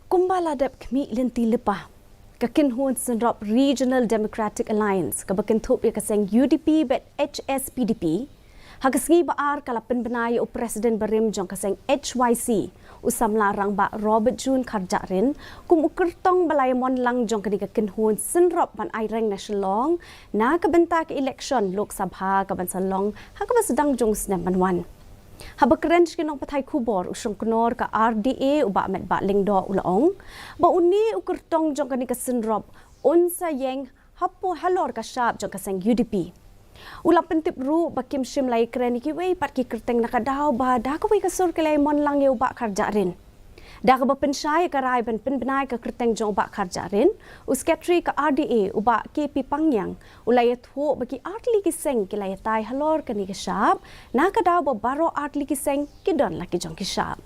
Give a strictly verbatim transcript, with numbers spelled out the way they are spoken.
Kumba la dep khmih lynti lypa, ka kynhun synrop Regional Democratic Alliance kaba kynthup ïa ka seng U D P bad H S P D P, ha ka sngi ba ar ka la pynbna ïa u president barim jong ka seng H Y C, u samla rangbah Robert June Kharjahrin, kum u kyrtong ba la ïamon lang jong kane ka kynhun synrop ban aireng na Shillong na ka bynta ka election Lok Sabha kaban sa long ha kaba sdang jong u snem ban wan. Haba kren sha ki nongpathai khubor, u shongknor ka R D A u Bah Metbah Lyngdoh u la ong ba une u kyrtong jong kane ka synrop un sa ïeng hapoh halor ka shap jong ka seng U D P. U la pyntip ruh ba kim shym la ïakren ïa kiwei pat ki kyrteng na ka daw ba da kawei ka sur ki la ïamon lang ïa u Bah Kharjahrin. Da kaba pynshai ïa ka rai ban pynbna ïa ka kyrteng jong u Bah Kharjahrin, u Secretary ka R D A u Bah K P Pangngiang u la ïathuh ba ki artylli ki seng ki la ïatai halor kane ka shap, na ka daw ba baroh artylli ki seng ki don la ki jong ki shap.